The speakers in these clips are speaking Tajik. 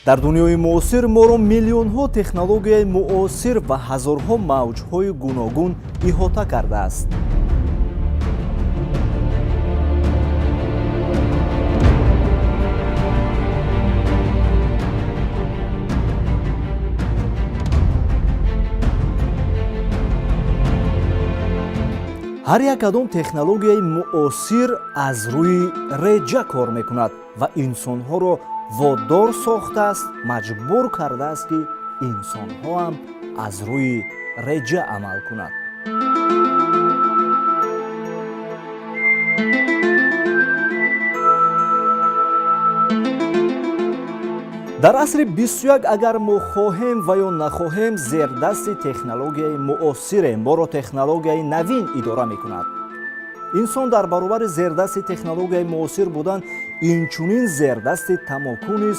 Дар дунёи муосир моро миллионҳо технологияи муосир ва ҳазорҳо мавҷҳои гуногун иҳота кардааст. Ҳар як кадом технологияи муосир аз рӯи реҷа кор мекунад ва инсонҳоро водор сохтааст, маҷбур кардааст, ки инсонҳоам аз рӯи реҷа амал кунад. Дар асри 21, агар мо хоҳем ва ё нахоҳем, зердасти технологияи муосирем. Моро технологияи навин идора мекунад. Инсон дар баробари зердасти технологияи муосир будан, инчунин зердасти тамоку низ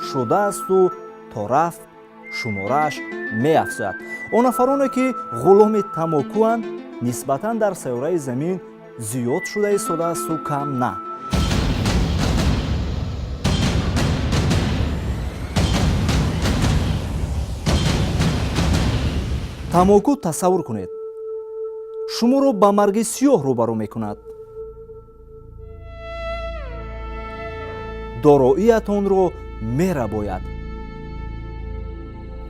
шудаасту то рафт шуморааш меафзояд. Он нафароне, ки ғуломи тамокуанд, нисбатан дар сайёраи Замин зиёд шуда истодаасту кам на. Тамоку, тасаввур кунед, шуморо ба марги сиёҳ рӯбарӯ мекунад, дороиятонро мерабояд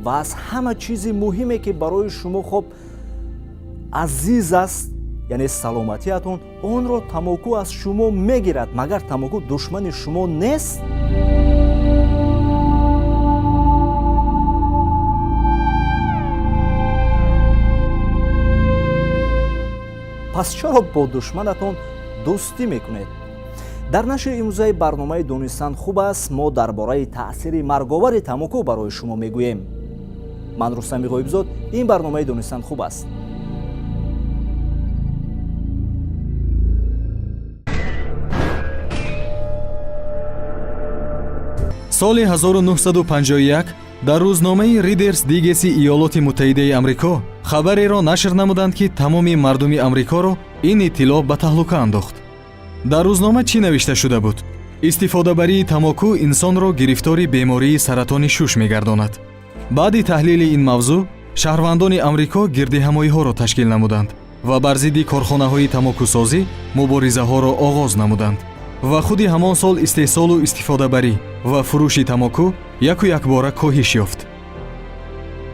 ва аз ҳама чизи муҳиме, ки барои шумо хоб азиз аст, яъне саломатиятон, онро тамоку аз шумо мегирад. Магар тамоку душмани шумо нест? Пас чаро бо душманатон дӯстӣ мекунед? Дар нашри имрӯзаи барномаи «Донистан хуб аст» мо дар бораи таъсири марговари тамоку барои шумо мегӯем. Ман Рустами Ғоибзод, ин барномаи «Донистан хуб аст». Соли 1951 дар рӯзномаи Ридерс Дигеси Иёлоти Муттаҳидаи Амрико хабареро нашр намуданд, ки тамоми мардуми Амрикоро ин иттилоъ ба таҳлука андохт. Дар рӯзнома чӣ навишта шуда буд? Истифодабарии тамоку инсонро гирифтори бемории саратони шуш мегардонад. Баъди таҳлили ин мавзӯъ шаҳрвандони Амрико гирдиҳамоиҳоро ташкил намуданд ва бар зидди корхонаҳои тамокусозӣ муборизаҳоро оғоз намуданд ва худи ҳамон сол истеҳсолу истифодабарӣ ва фурӯши тамоку яку якбора коҳиш ёфт.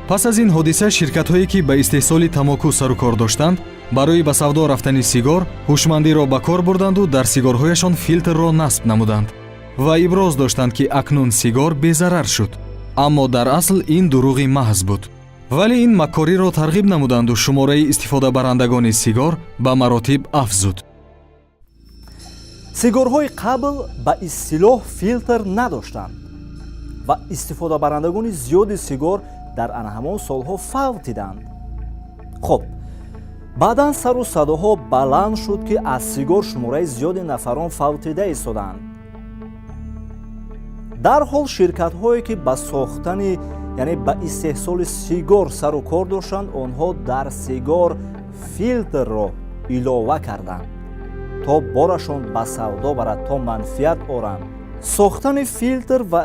Пас аз ин ҳодиса ширкатҳое, ки ба истеҳсоли тамоку сару кор доштанд, барои ба савдо рафтани сигор ҳушмандиро ба кор бурданду дар сигорҳояшон филтрро насб намуданд ва иброз доштанд, ки акнун сигор безарар шуд. Аммо дар асл ин дурӯғи маҳз буд, вале ин маккориро тарғиб намуданду шумораи истифодабарандагони сигор ба маротиб афзуд. Сигорҳои қабл ба истилоҳ филтр надоштанд ва истифодабарандагони зиёди сигор дар ана ҳамон солҳо фавтиданд. Хуб, баъдан сару садоҳо баланд шуд, ки аз сигор шумораи зиёди нафарон фавтида истодаанд. Дарҳол ширкатҳое, ки ба сохтани, яъне ба истеҳсоли сигор сару кор доштанд, онҳо дар сигор филтрро илова карданд, то борашон ба савдо барад, то манфиат оранд. Сохтани филтр ва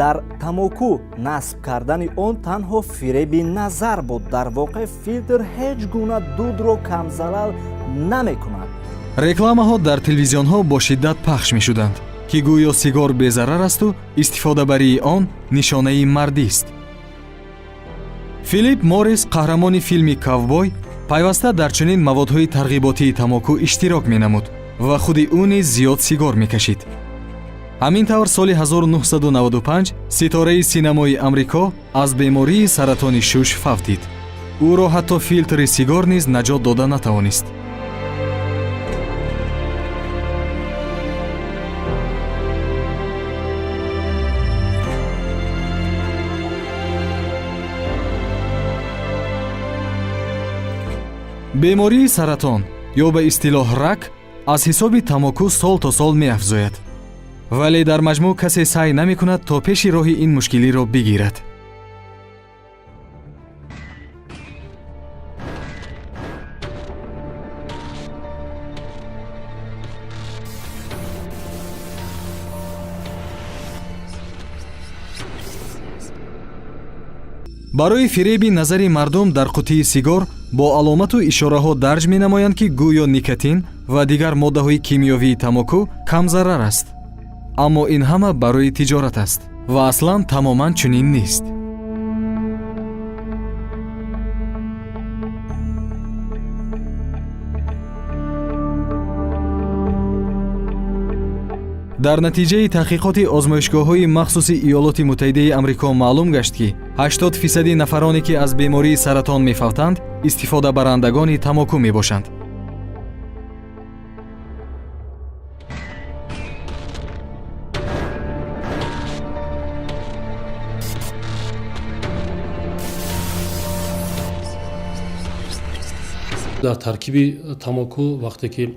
дар тамоку насб кардани он танҳо фиреби назар буд. Дар воқеъ филтр ҳеҷ гуна дудро камзалал намекунад. Рекламаҳо дар телевизионҳо бо шиддат пахш мешуданд, ки гӯё сигор безарар асту истифодабарии он нишонаи мардист. Филип Моррис, қаҳрамони филми «Кавбой», пайваста дар чунин маводҳои тарғиботии тамоку иштирок менамуд ва худи ӯ низ зиёд сигор мекашид. Ҳамин тавр, соли 1995 ситораи синамои Амрико аз бемории саратони шуш фавтид. Ӯро ҳатто филтри сигор низ наҷот дода натавонист. Бемории саратон ё ба истилоҳ рак аз ҳисоби тамоку сол то сол меафзояд, вале дар маҷмӯъ касе саъй намекунад, то пеши роҳи ин мушкилиро бигирад. Барои фиреби назари мардум дар қутии сигор бо аломату ишораҳо дарҷ менамоянд, ки гӯё никотин ва дигар моддаҳои кимиёвии тамоку камзарар аст. Аммо ин ҳама барои тиҷорат аст ва аслан тамоман чунин нест. Дар натиҷаи таҳқиқоти озмоишгоҳҳои махсуси Иёлоти Муттаҳидаи Амрико маълум гашт, ки 80% нафароне, ки аз бемории саратон мефавтанд, истифодабарандагони тамоку мебошанд. Дар таркиби тамоку вақте ки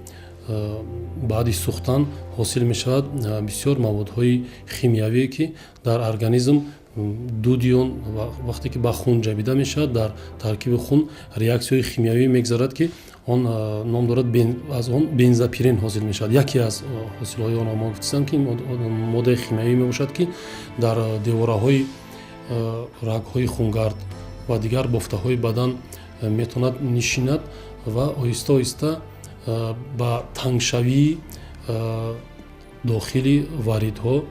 баъди сӯхтан ҳосил мешавад бисёр маводҳои химиявие, ки дар организм дуди он вақте ки ба хун ҷабида мешавад, дар таркиби хун реаксияҳои химиявӣ мегзарад, ки он ном дорад, аз он бензапирен ҳосил мешавад. Яке аз ҳосилҳои онро мо гуфтистам, ки моддаи химиявӣ мебошад, ки дар девораҳои рагҳои хунгард ва дигар бофтаҳои бадан метавонад нишинад ва оҳиста оҳиста ба тангшавии дохили варидҳо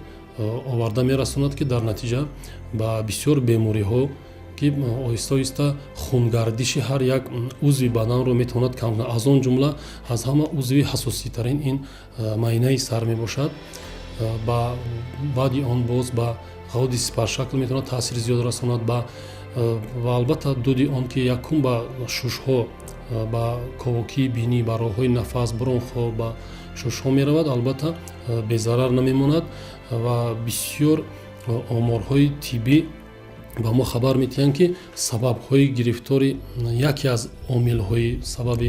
оварда мерасонад, ки дар натиҷа ба бисёр бемориҳо, ки оҳиста оҳиста хунгардиши ҳар як узви баданро метавонад кам кунад. Аз он ҷумла аз ҳама узви ҳасоситарин ин майнаи сар мебошад. Ба баъди он боз ба ғавди сипаршакл метавонад таъсири зиёд расонад, ва албатта дуди он, ки якум ба шушҳо, ба ковокии бинӣ, ба роҳҳои нафас, бронхҳо, ба шушҳо меравад, албатта безарар намемонад. Ва бисёр оморҳои тиббӣ ба мо хабар медиҳанд, ки сабабҳои гирифтори, яке аз омилҳои сабаби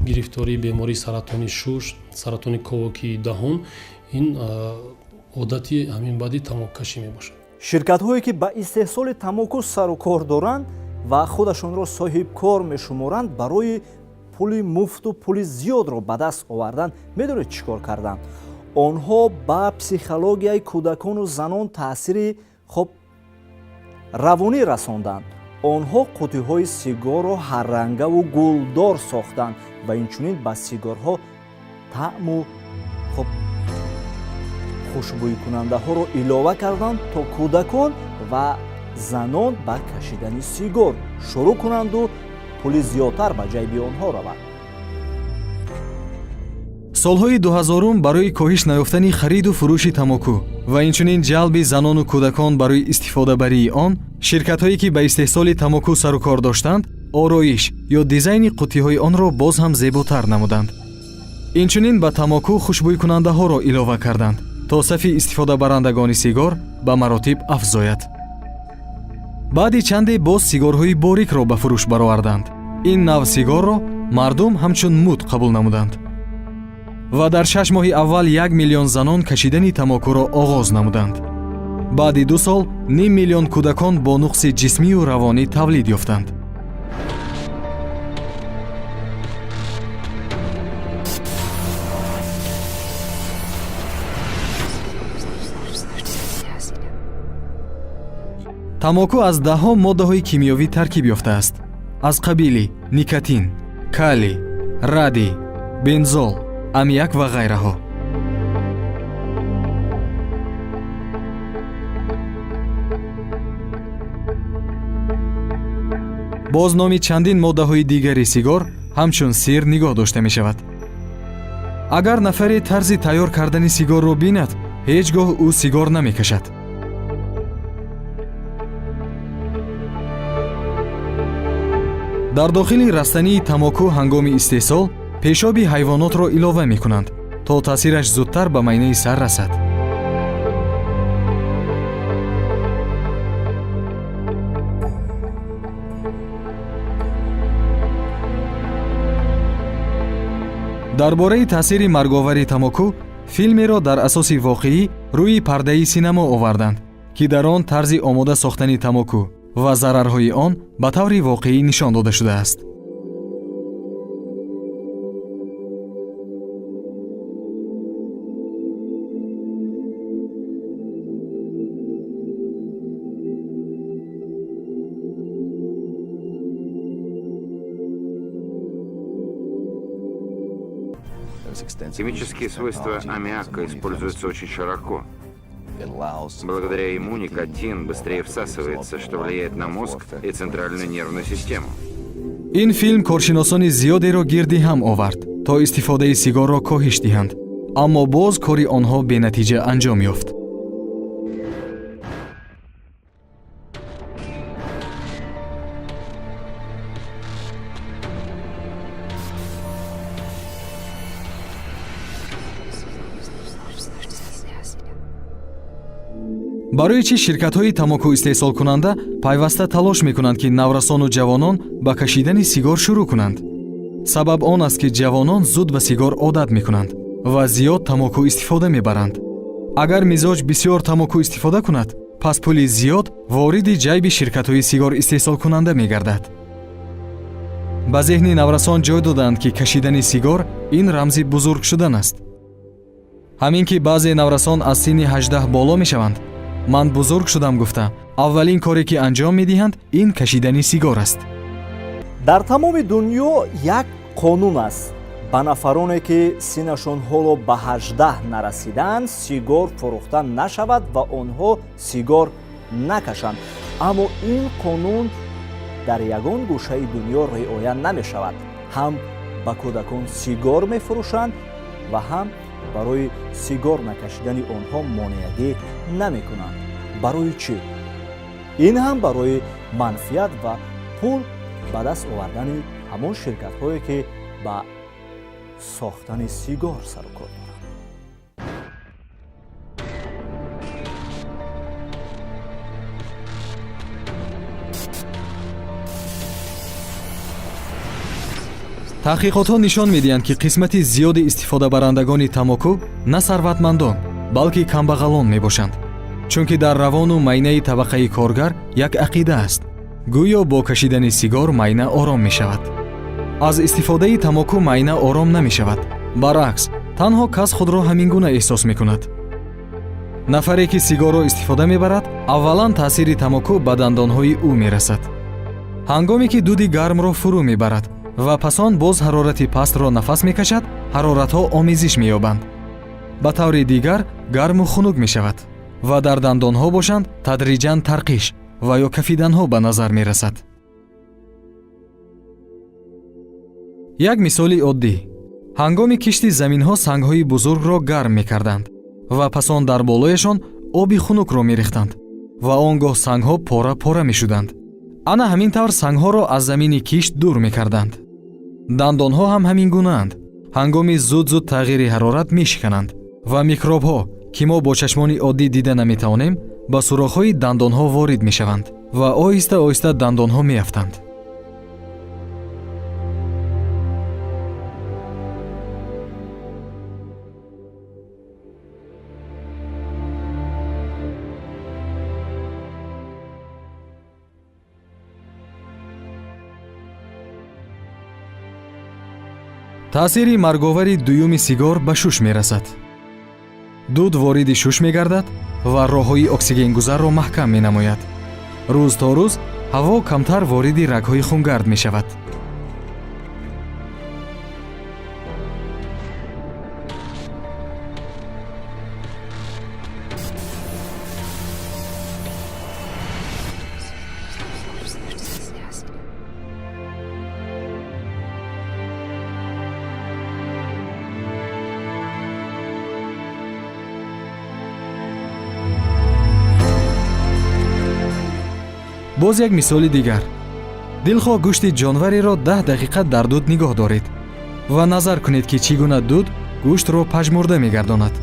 гирифтории бемории саратони шуш, саратони ковокии даҳон ин одати ҳамин баъди тамокукашӣ мебошад. Ширкатҳое, ки ба истеҳсоли тамоку сару кор доранд ва худашонро соҳибкор мешуморанд, барои пули муфту пули зиёдро ба даст овардан медонед чӣ кор карданд? Онҳо ба психологияи кӯдакону занон таъсири хоб равонӣ расонданд. Онҳо қутиҳои сигорро ҳаррангаву гулдор сохтанд ва инчунин ба сигорҳо таъму хоб хушбӯйкунандаҳоро илова карданд, то кӯдакон ва занон ба кашидани сигор шурӯъ кунанду пули зиёдтар ба ҷайби онҳо равад. Солҳои 2000 барои коҳиш наёфтани хариду фурӯши тамоку ва инчунин ҷалби занону кӯдакон барои истифодабарии он, ширкатҳое, ки ба истеҳсоли тамоку сару кор доштанд, ороиш ё дизайни қуттиҳои онро боз ҳам зеботар намуданд. Инчунин ба тамоку хушбӯйкунандаҳоро илова карданд, то сафи истифодабарандагони сигор ба маротиб афзояд. Баъди чанде боз сигорҳои борикро ба фурӯш бароварданд. Ин нав сигорро мардум ҳамчун муд қабул намуданд ва дар 6 моҳи аввал 1 миллион занон кашидани тамокуро оғоз намуданд. Баъди 2 сол ним миллион кӯдакон бо нуқси ҷисмию равонӣ тавлид ёфтанд. Тамоку аз даҳҳо моддаҳои кимиёвӣ таркиб ёфтааст, аз қабили никотин, калий, радий, бензол, аммиак ва ғайраҳо. Боз номи чандин моддаҳои дигари сигор ҳамчун сир нигоҳ дошта мешавад. Агар нафаре тарзи тайёр кардани сигорро бинад, ҳеҷ гоҳ ӯ сигор намекашад. Дар дохили растании тамоку ҳангоми истеҳсол пешоби ҳайвонотро илова мекунанд, то таъсираш зудтар ба майнаи сар расад. Дар бораи таъсири марговари тамоку филмеро дар асоси воқеӣ рӯи пардаи синамо оварданд, ки дар он тарзи омода сохтани тамоку ва зарарҳои он ба таври воқеӣ нишон дода шудааст. Химические свойства аммиака используются очень широко. Благодаря ему никотин быстрее всасывается, что влияет на мозг и центральную нервную систему. Ин филм коршиносони зиёдеро гирди ҳам овард, то истифодаи сигорро коҳиш диҳанд, аммо боз кори онҳо бенатиҷа анҷом ёфт. Барои чӣ ширкатҳои тамоку истеҳсолкунанда пайваста талош мекунанд, ки наврасону ҷавонон ба кашидани сигор шурӯъ кунанд? Сабаб он аст, ки ҷавонон зуд ба сигор одат мекунанд ва зиёд тамоку истифода мебаранд. Агар мизоҷ бисёр тамоку истифода кунад, пас пули зиёд вориди ҷайби ширкатҳои сигор истеҳсолкунанда мегардад. Ба зеҳни наврасон ҷой доданд, ки кашидани сигор ин рамзи бузург шудан аст. Ҳамин ки баъзе наврасон аз синни 18 боло мешаванд, ман бузург шудам гуфта, аввалин коре ки анҷом медиҳанд, ин кашидани сигор аст. Дар тамоми дунё як қонун аст: ба нафароне, ки синнашон ҳоло ба 18 нарасидаанд, сигор фурӯхта нашавад ва онҳо сигор накашанд. Аммо ин қонун дар ягон гӯшаи дунё риоя намешавад. Ҳам ба кӯдакон сигор мефурӯшанд ва ҳам барои сигор накашидани онҳо монеагӣ намекунанд. Барои чӣ? Ин ҳам барои манфиат ва пул ба даст овардани ҳамон ширкатҳое, ки ба сохтани сигор сару кор доранд. Таҳқиқотҳо нишон медиҳанд, ки қисмати зиёди истифодабарандагони тамоку на сарватмандон, балки камбағалон мебошанд, чунки дар равону майнаи табақаи коргар як ақида аст: гӯё бо кашидани сигор майна ором мешавад. Аз истифодаи тамоку майна ором намешавад, баръакс, танҳо кас худро ҳамин гуна эҳсос мекунад. Нафаре, ки сигорро истифода мебарад, аввалан таъсири тамоку ба дандонҳои ӯ мерасад, ҳангоме ки дуди гармро фурӯ мебарад ва пасон боз ҳарорати пастро нафас мекашад. Ҳароратҳо омезиш меёбанд, ба таври дигар гарму хунук мешавад ва дар дандонҳо бошанд тадриҷан тарқиш ва ё кафиданҳо ба назар мерасад. Як мисоли оддӣ: ҳангоми кишти заминҳо сангҳои бузургро гарм мекарданд ва пасон дар болояшон оби хунукро мерехтанд ва он гоҳ сангҳо пора пора мешуданд. Ана ҳамин тавр сангҳоро аз замини кишт дур мекарданд. Дандонҳо ҳам ҳамин гунаанд. Ҳангоми зуд-зуд тағйири ҳарорат мешикананд ва микробҳо, ки мо бо чашмони оддӣ дида наметавонем, ба сурохҳои дандонҳо ворид мешаванд ва оҳиста оҳиста дандонҳо меафтанд. Таъсири марговари дуюми сигор ба шуш мерасад. Дуд вориди шуш мегардад ва роҳҳои оксигенгузарро маҳкам менамояд. Рӯз то рӯз ҳаво камтар вориди рагҳои хунгард мешавад. Боз як мисоли дигар: дилхоҳ гӯшти ҷонвареро 10 дақиқа дар дуд нигоҳ доред ва назар кунед, ки чӣ гуна дуд гӯштро пажмурда мегардонад.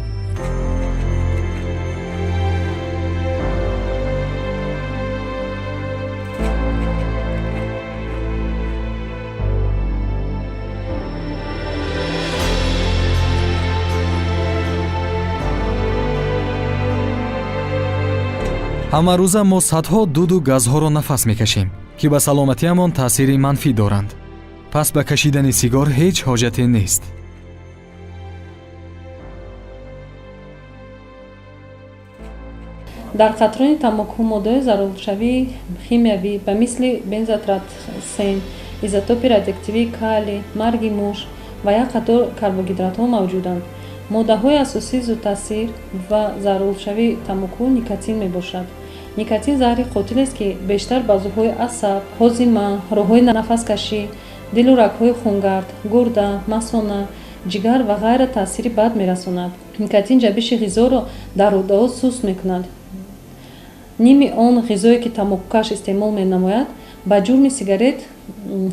Ҳамарӯза мо садҳо дуду газҳоро нафас мекашем, ки ба саломатиамон таъсири манфӣ доранд. Пас ба кашидани сигор ҳеҷ ҳоҷате нест. Дар қатрони тамоку моддаҳои заруршавии химиявӣ ба мисли бензоатрасен, изотопи радиоактивии калий, марги муш, ва як қатор карбогидратҳо мавҷуданд. Моддаҳои асосии зудтаъсир ва заҳролудшавии тамоку никотин мебошад. Никотин заҳри қотилест, ки бештар ба узвҳои асаб, ҳозима, роҳҳои нафаскашӣ, дилу рагҳои хунгард, гурда, масона, ҷигар ва ғайра таъсири бад мерасонад. Никотин ҷабиши ғизоро дар рӯдаҳо суст мекунад. Ними он ғизое, ки тамокукаш истеъмол менамояд, ба ҷурми сигарет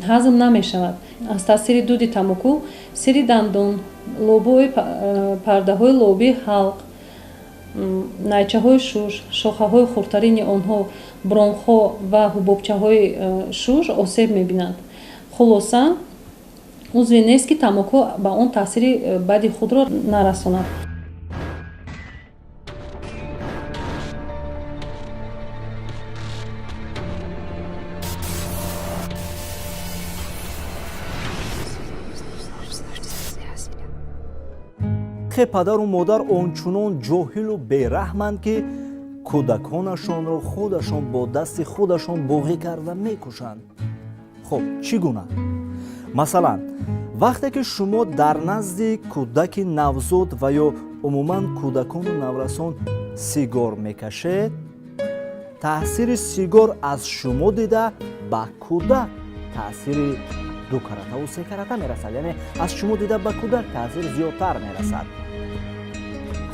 ҳазм намешавад. Аз таъсири дуди тамоку сири дандон, лобои пардаҳои лобии ҳалқ, найчаҳои шуш, шохаҳои хурдтарини онҳо, бронхҳо ва ҳубобчаҳои шуш осеб мебинанд. Хулоса, узве нест, ки тамоку ба он таъсири бади худро нарасонад. Хе падару модар ончунон ҷоҳилу бераҳманд, ки кӯдаконашонро худашон бо дасти худашон боғӣ карда мекушанд. Хуб, чӣ гуна? Масалан, вақте ки шумо дар назди кӯдаки навзод ва ё умуман кӯдакону наврасон сигор мекашед, таъсири сигор аз шумо дида ба кӯдак таъсири дукаратаву секарата мерасад, яъне аз шумо дида ба кӯдак таъсир зиёдтар мерасад.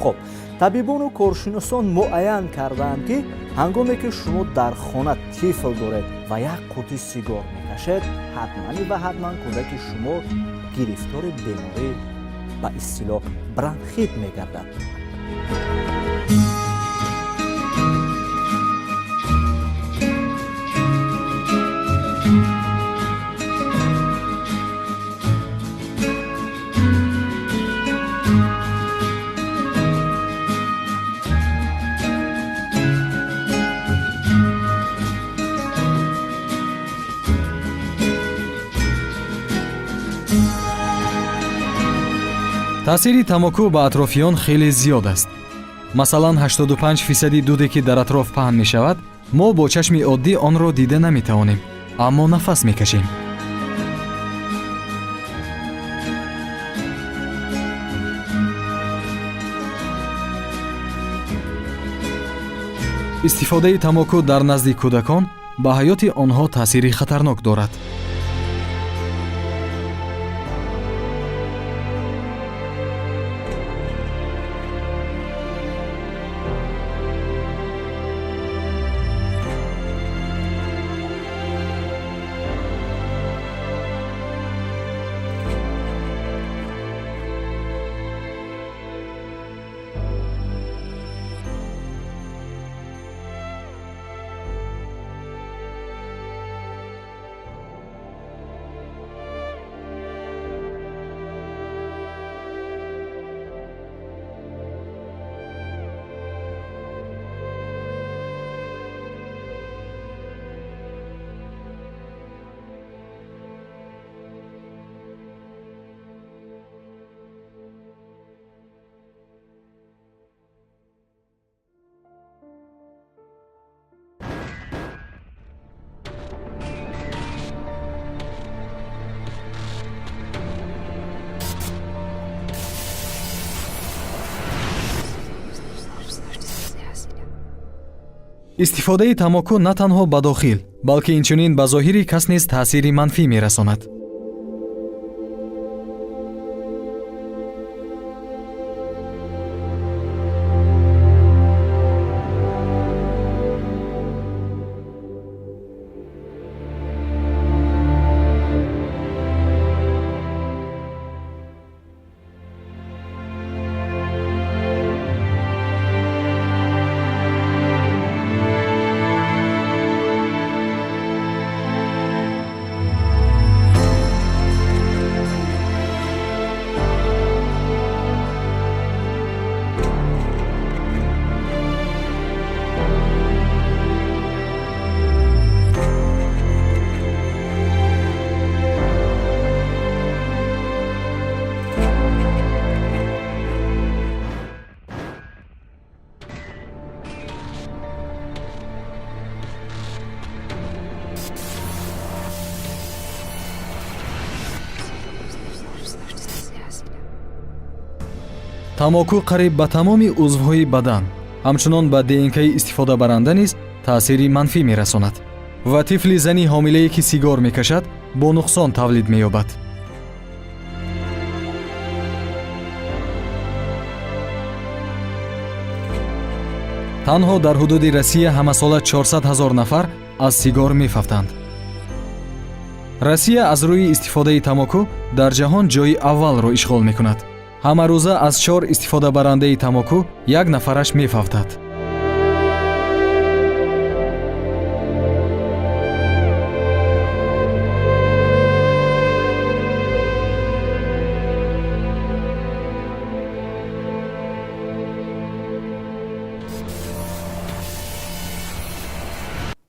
Хуб, табибону коршиносон муайян кардаанд, ки ҳангоме ки шумо дар хона тифл доред ва як қути сигор мекашед, ҳатмани ва ҳатман кӯдаки шумо гирифтори беморӣ, ба истилоҳ бронхит, мегардад. Таъсири тамоку ба атрофиён хеле зиёд аст. Масалан, 85 фисади дуде, ки дар атроф паҳн мешавад, мо бо чашми оддӣ онро дида наметавонем, аммо нафас мекашем. Истифодаи тамоку дар назди кӯдакон ба ҳаёти онҳо таъсири хатарнок дорад. Истифодаи тамоку на танҳо ба дохил, балки инчунин ба зоҳири кас низ таъсири манфӣ мерасонад. Тамоку қариб ба тамоми узвҳои бадан, ҳамчунон ба ДНКи истифодабаранда низ таъсири манфӣ мерасонад ва тифли зани ҳомилае, ки сигор мекашад, бо нуқсон тавлид меёбад. Танҳо дар ҳудуди Россия ҳамасола 400 ҳазор нафар аз сигор мефавтанд. Россия аз рӯи истифодаи тамоку дар ҷаҳон ҷойи аввалро ишғол мекунад. Ҳамарӯза аз чор истифодабарандаи тамоку як нафараш мефавтад.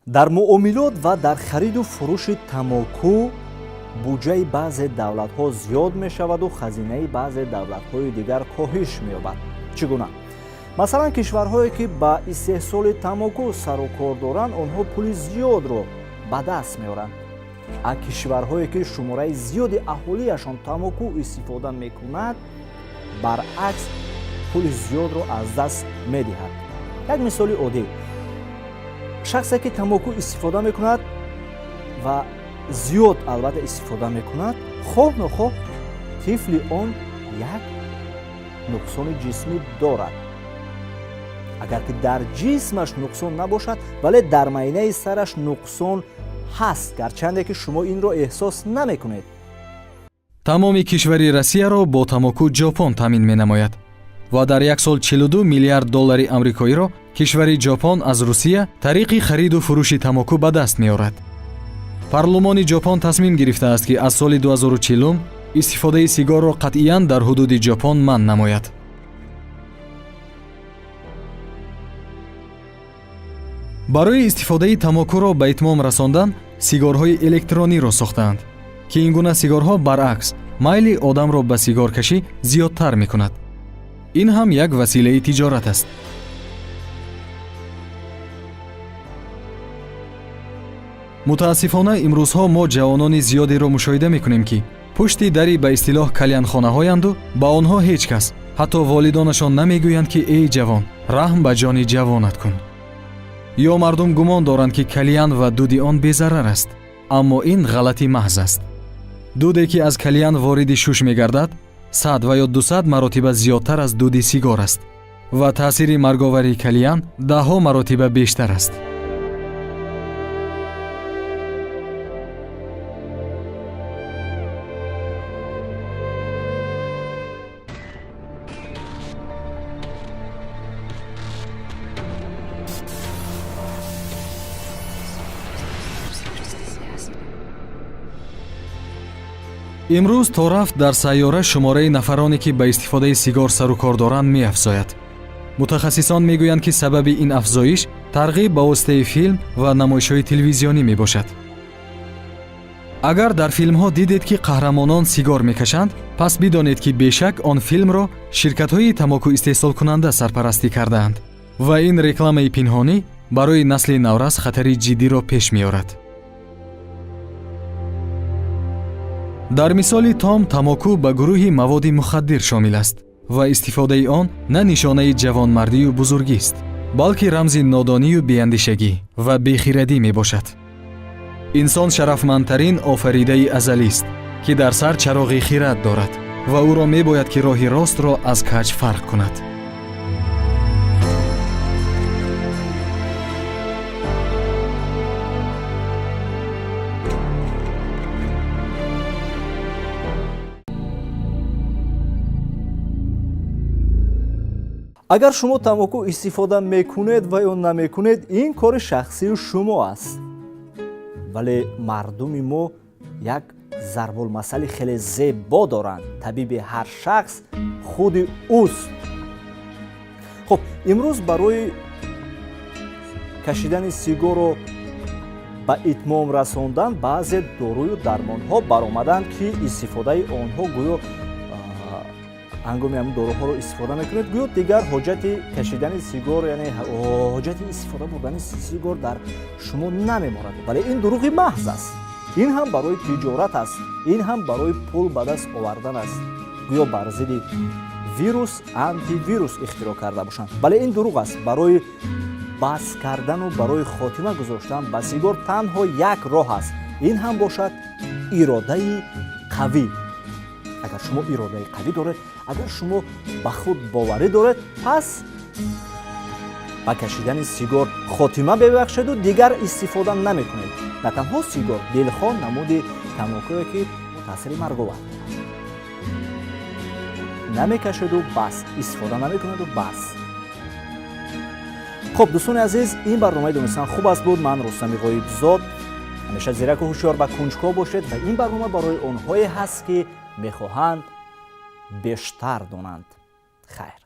Дар муомилот ва дар хариду фурӯши тамоку буҷаи баъзе давлатҳо зиёд мешаваду хазинаи баъзе давлатҳои дигар коҳиш меёбад. Чӣ гуна? Масалан, кишварҳое, ки ба истеҳсоли тамоку сару кор доранд, онҳо пули зиёдро ба даст меоранд, а кишварҳое, ки шумораи зиёди аҳолиашон тамоку истифода мекунад, баръакс, пули зиёдро аз даст медиҳад. Як мисоли оддӣ: шахсе, ки тамоку истифода мекунад ва зиёд албатта истифода мекунад, хоҳ нохоҳ тифли он як нуқсони ҷисмӣ дорад. Агар ки дар ҷисмаш нуқсон набошад, вале дар майнаи сараш нуқсон ҳаст, гарчанде ки шумо инро эҳсос намекунед. Тамоми кишвари Россияро бо тамоку Ҷопон таъмин менамояд ва дар як сол 42 миллиард доллари амрикоиро кишвари Ҷопон аз Русия тариқи хариду фурӯши тамоку ба даст меорад. Парлумони Ҷопон тасмим гирифтааст, ки аз соли 2040 истифодаи сигорро қатъиян дар ҳудуди Ҷопон манъ намояд. Барои истифодаи тамокуро ба итмом расондан сигорҳои электрониро сохтаанд, ки ин гуна сигорҳо баръакс майли одамро ба сигоркашӣ зиёдтар мекунад. Ин ҳам як василаи тиҷорат аст. Мутаассифона, имрӯзҳо мо ҷавонони зиёдеро мушоҳида мекунем, ки пушти дари ба истилоҳ калянхонаҳоянду ба онҳо ҳеҷ кас, ҳатто волидонашон намегӯянд, ки эй ҷавон, раҳм ба ҷони ҷавонат кун. Ё мардум гумон доранд, ки калиян ва дуди он безарар аст, аммо ин ғалати маҳз аст. Дуде, ки аз калиян вориди шуш мегардад, 100 ва ё 200 маротиба зиёдтар аз дуди сигор аст ва таъсири марговари калиян даҳҳо маротиба бештар аст. Имрӯз то рафт дар сайёра шумораи нафароне, ки ба истифодаи сигор сару кор доранд, меафзояд. Мутахассисон мегӯянд, ки сабаби ин афзоиш тарғиб ба воситаи филм ва намоишҳои телевизионӣ мебошад. Агар дар филмҳо дидед, ки қаҳрамонон сигор мекашанд, пас бидонед, ки бешак он филмро ширкатҳои тамокуистеҳсолкунанда сарпарастӣ кардаанд ва ин рекламаи пинҳонӣ барои насли наврас хатари ҷиддиро пеш меорад. Дар мисоли том тамоку ба гурӯҳи маводи мухаддир шомил аст ва истифодаи он на нишонаи ҷавонмардию бузургист, балки рамзи нодонию беандешагӣ ва бехирадӣ мебошад. Инсон шарафмандтарин офаридаи азалист, ки дар сар чароғи хирад дорад ва ӯро мебояд, ки роҳи ростро аз каҷ фарқ кунад. Агар шумо тамоку истифода мекунед ва ё намекунед, ин кори шахсии шумо аст, вале мардуми мо як зарбулмасали хеле зебо доранд: табиби ҳар шахс худи ӯст. Хуб, имрӯз барои кашидани сигорро ба итмом расондан баъзе дорую дармонҳо баромаданд, ки истифодаи онҳо гӯё ҳангоми ҳамин доруҳоро истифода мекунед, гӯё дигар ҳоҷати кашидани сигор, яъне ҳоҷати истифода бурдани сигор дар шумо намемонад. Вале ин дурӯғи маҳз аст. Ин ҳам барои тиҷорат аст, ин ҳам барои пул ба даст овардан аст. Гӯё бар зидди Вирус антивирус ихтироъ карда бошанд, вале ин дурӯғ аст. Барои бас кардану барои хотима гузоштан ба сигор танҳо як роҳ аст, ин ҳам бошад иродаи қавӣ. Агар шумо иродаи қавӣ доред, агар шумо ба худ боварӣ доред, пас ба кашидани сигор хотима бебахшеду дигар истифода намекунед. На танҳо сигор, дилхоҳ намуди тамокое, ки таъсири марговар намекашеду бас, истифода намекунеду бас. Хуб, дӯстони азиз, ин барномаи «Донистан хуб аст» буд. Ман Рустами Ғоибзод. Ҳамеша зираку ҳушёр ва кунҷков бошед ва ин барнома барои онҳое ҳаст, ки мехоҳанд бештар донанд. Хайр.